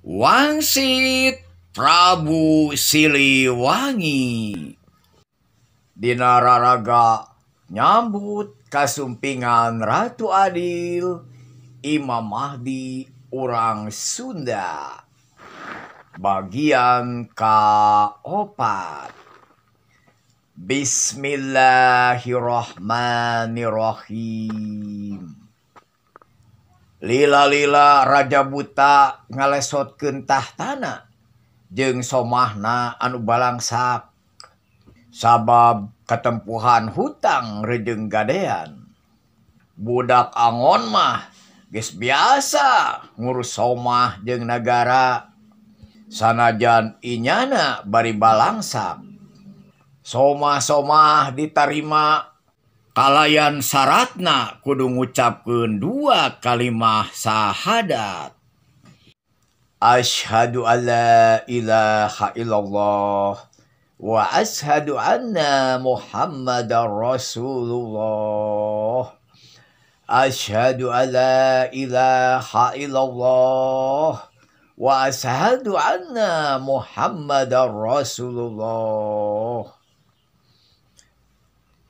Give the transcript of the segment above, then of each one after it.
Wangsit Prabu Siliwangi dina raraga nyambut kasumpingan Ratu Adil Imam Mahdi urang Sunda bagian kaopat. Bismillahirrahmanirrahim. Lila-lila Raja Buta ngalesotkeun tahtana jeung somahna anu balangsak sabab katempuhan hutang rejeung gadean. Budak angon mah geus biasa ngurus somah jeung nagara sanajan inyana bari balangsak. Somah-somah ditarima kalayan syaratna kudu ngucapkeun dua kalimah syahadat. Asyhadu alla ilaha illallah wa asyhadu anna Muhammadar Rasulullah. Asyhadu alla ilaha illallah wa asyhadu anna Muhammadar Rasulullah.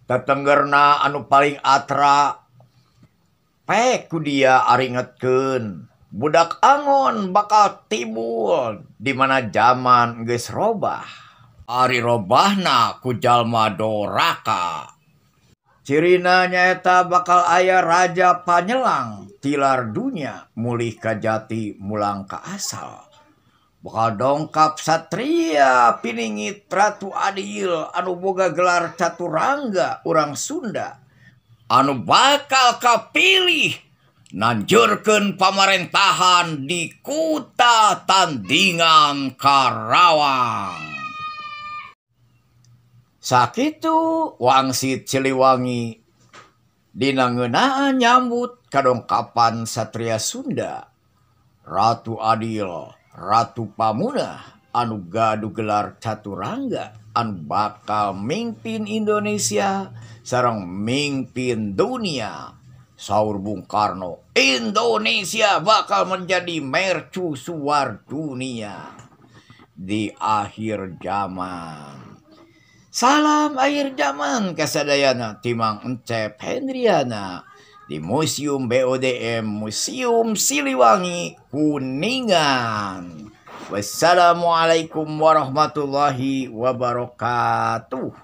Tetenggerna anu paling atra pek ku dia aringetkeun budak angon bakal timbul di mana zaman geus robah. Ari robahna ku jalma doraka. Cirina nyaeta bakal aya raja panyelang tilar dunya mulih ka jati mulang ka asal. Bakal dongkap satria piningit Ratu Adil anu boga gelar Caturangga urang Sunda anu bakal kapilih nanjurkeun pamarentahan di Kuta Tandingan Karawang. Sakitu wangsit Siliwangi dina ngeunaan nyambut kadongkapan satria Sunda Ratu Adil Ratu Pamunah anu gaduh gelar Caturangga anu bakal mingpin Indonesia sareng mingpin dunia. Saur Bung Karno, Indonesia bakal menjadi mercusuar dunia di akhir zaman. Salam akhir zaman kasadayana timang Encep Hendriana di Museum BODM Museum Siliwangi Kuningan. Wassalamualaikum warahmatullahi wabarakatuh.